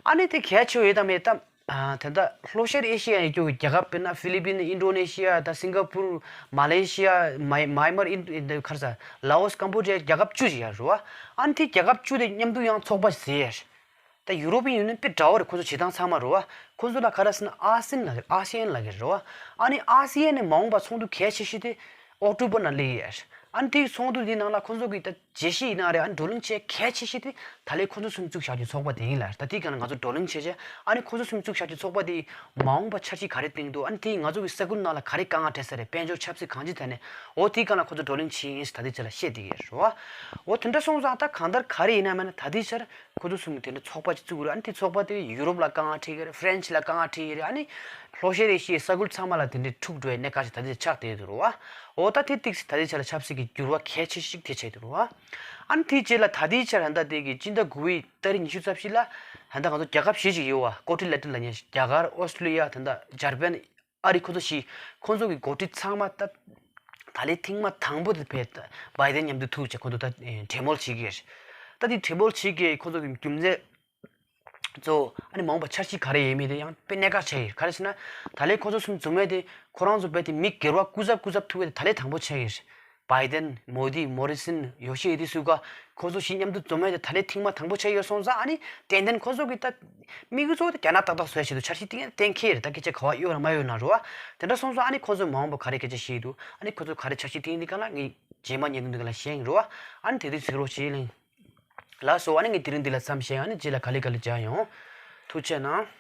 ཨ་ནི་དེ་གལ་ཆེ་བ་ཡོད་དམ་མེད་དམ། ཨ། ད་ལྟ་ལྷོ་ཤར་ཨེ་ཤི་ཡ་ཡི་རྒྱལ་ཁབ་དཔེར་ན་ཧྥི་ལི་པིན། ཨིན་ཌོ་ནེ་ཤི་ཡ། ད་སིང་ག་པུར། མ་ལེ་ཤི་ཡ། མའི་མའི་མར། ཨིན་ཁ་ས་ལ་ཨོ་སི། ཀམ་བོ་ཌི་ཡ། རྒྱལ་ཁབ་བཅུ་ཞིག་ཡོད་རེད་བ། ཨ་ནི་དེ་རྒྱལ་ཁབ་བཅུ་དེ་མཉམ་དུ་ཡང་ཚོགས་པ་ཟེར་ཡ། ད་ཡུ་རོ་པི་ཡུ་ནི་ཡན་དཔེ་འདྲ་བོ་རེད། ཁོ་ཚོ་བྱེད་སྟངས་ཚང་མ་རེད་བ། ཁོ་ཚོ་ལ་ག་རེ་ཟེར་ན་ཨ་སི་ཡན་ལབ་ཀྱི་རེད། ཨ་སི་ཡན་ལབ་ཀྱི་རེད་བ། ཨ་ནི་ཨ་སི་ཡན་ནས་མ་འོངས་པ་ཚོགས་འདུ་གལ་ཆེ་ཤོས་དེ་ཨོག་ཊོ་བར་ནང་སླེབས་ཡ་རེད། ཨ་ནི་དེའི་ཚོགས་འདུ་དེའི་ནང་ལ་ཁོ་ཚོ་གི་ད་བརྗོད་གཞི་ཡིན་ན་རེད། ཨ་ནི་བགྲོ་གླེང་བྱེད་གལ་ཆེ་ཤོས་དེ་ད་ལས་ཁོ་ཚོ་གསུམ་བཙུགས་བཞག་རྒྱུ་ཚོགས་པ་དེ་ཡིན་ལ། ད་དེའི་སྒང་ལ་ང་ཚོ་བགྲོ་གླེང་བྱས་བྱས། ཨ་ནི་ཁོ་ཚོ་གསུམ་བཙུགས་བཞག་རྒྱུ་ཚོགས་པ་དེ་མ་འོངས་པ་འཆར་གཞི་ག་རེ་བཏིང་འདུག་ཨ་ནི་དེ་ང་ཚོ་གི་ས་ཁུལ་ནང་ལ་ག་རེ་དཀའ་ངལ་འཕྲད་ས་རེད། དཔལ་འབྱོར་ཆབ་སྲིད་གང་ཅིའི་ཐད་ནས། འོ་དེའི་སྒང་ལ་ཁོ་ཚོ་བགྲོ་གླེང་བྱས་ཡིན་ཟེར་ད་ལྟའི་ཆར་ལ་བཤད་བསྡད་ཀྱི་རེད་བ། འོ་དེ་འདྲ་སོང་ཙང་ད་གང་ལྟར་ག་རེ་ཡིན་ན་མིན་ན་ད་ལྟའི་ཆར་ཁོ་ཚོ་གསུམ་གྱིས་དེ་འདྲ་ཚོགས་པ་ཅིག་བཙུགས་རེད། ཨ་ནི་དེ་ཚོགས་པ་དེ་ཡུ་རོབ་ལ་དཀའ་ངལ་འཕྲད་ཀྱི་རེད། ཧྥ་རན་སི་ལ་དཀའ་ངལ་འཕྲད་ཀྱི་རེད། ཨ་ནི་ལྷོ་ཤར་ཨེ་ཤི་ཡའི་ས་ཁུལ་ཚང་མ་ལ་དེ་འདྲའི་འཁྲུག་འགྲོ་བའི་གནད་འགག་ཅིག་ད་ལྟའི་ཆར་ཆགས་བསྡད་འདུག་རེད་བ། འོ་ད་དེ་ཏིག་ཙམ་ད་ལྟའི་ཆར་ལ་ཆབ་སྲིད་ཀྱི་འགྱུར་བ་གལ་ཆེ་ཤོས་ཤིག་དེ་ཆགས་འདུག་རེད་བ། ཨ་ནི་དེའི་རྗེས་ལ་ད་ལྟའི་ཆར་ད་ལྟ་དེ་གི་སྤྱི་ཟླ་དགུ་པའི་ཏ་རིག་ཉི་ཤུ་རྩ་བཞི་ལ་ད་ལྟ་ང་ཚོ་རྒྱལ་ཁབ་བཞི་ཅིག་ཡོད་བ། ཀོ་ཊི་ལེ་ཊལ་ལབ་མཁན། རྒྱ་གར། ཨོ་སི་ཀྲི་ལི་ཡ། ད་ལྟ་འཇར་པན། ཨ་རི། ཁོ་ཚོ་བཞི། ཁོ་ཚོ་གི་འགོ་ཁྲིད་ཚང་མ་ད་ད་ལས་ཐེངས་མ་དང་པོ་དེ་བས་ད་བྷའི་ཌེན་མཉམ་དུ་ཐུག་བྱས་ཁོ་ཚོ་ད་གྲོས་མོལ་བྱེད་ཀྱི་རེད། ད་དེ་གྲོས་མོལ་བྱེད་ཀྱི་ཁོ་ཚོ་གི་རྒྱུ་མཚན་གཙོ་བོ་ཨ་ནི་མ་འོངས་པ་འཆར་གཞི་ག་རེ་ཡོད་མེད་དེ་ཡང་དཔེ་གནད་འགག་ཆགས་ཡོད། ག་རེ་ཟེར་ན་ད་ལས་ཁོ་ཚོ་གསུམ་འཛོམས་ཡས་དེ་ཁོ་རང་ཚོ་རྦད་དེ་མི་སྒེར་བ་སྐུ་ཚབ་སྐུ་ཚབ་ཐུག་ཡས་དེ་ད་ལས་དང་པོ་ཆགས་ཡོད་རེད། བྷའི་ཌེན། མོ་དི། མོ་རི་སན། ཡོ་ཤི་ཧི་དེ་སུ་ག་ཁོ་ཚོ་བཞི་མཉམ་དུ་འཛོམས་ཡས་དེ་ད་ལས་ཐེངས་མ་དང་པོ་ཆགས་ཡོད་སོང་ཙང་། ཨ་ནི་ཏན་ཏན་ཁོ་ཚོ་གི་ད་དམིགས་ཡུལ་གཙོ་བོ་དེ་རྒྱ་ནག་ཏག་ཏག་བཟོ་ཡ་ཆེད་དུ་འཆར་གཞི་བཏིང་ཡ་གཏན་འཁེལ་རེད། ད་སྐད་ཆ་ག་བ་གཡོ་ར་མ་གཡོ་ན་རེད་བ། དེ་འདྲ་སོང་ཙང་ཨ་ནི་ཁོ་ཚོས་མ་འོངས་པ་ག་རེ་སྐད་ཆ་བཤད་འདུག་ཨ་ནི་ཁོ་ཚོ་ག་རེ་འཆར་གཞི་བཏིང་འདི་ག་ལ་ངས་རྗེས་མ་ཉན་འདུག་ག་ལ་བཤད་ཡིན་རེད་བ། ཨ་ནི་དེ་དུས་ཚིག་རོགས་བྱེད་ལེན། ལགས་སོ། ཨ་ནི་ངས་དེ་རིང་འདི་ལ་མཚམས་བཞག་ཨ་ནི་རྗེས་ལ་ག་ལེ་ག་ལེ་མཇལ་ཡོང་། ཐུགས་རྗེ་གནང་།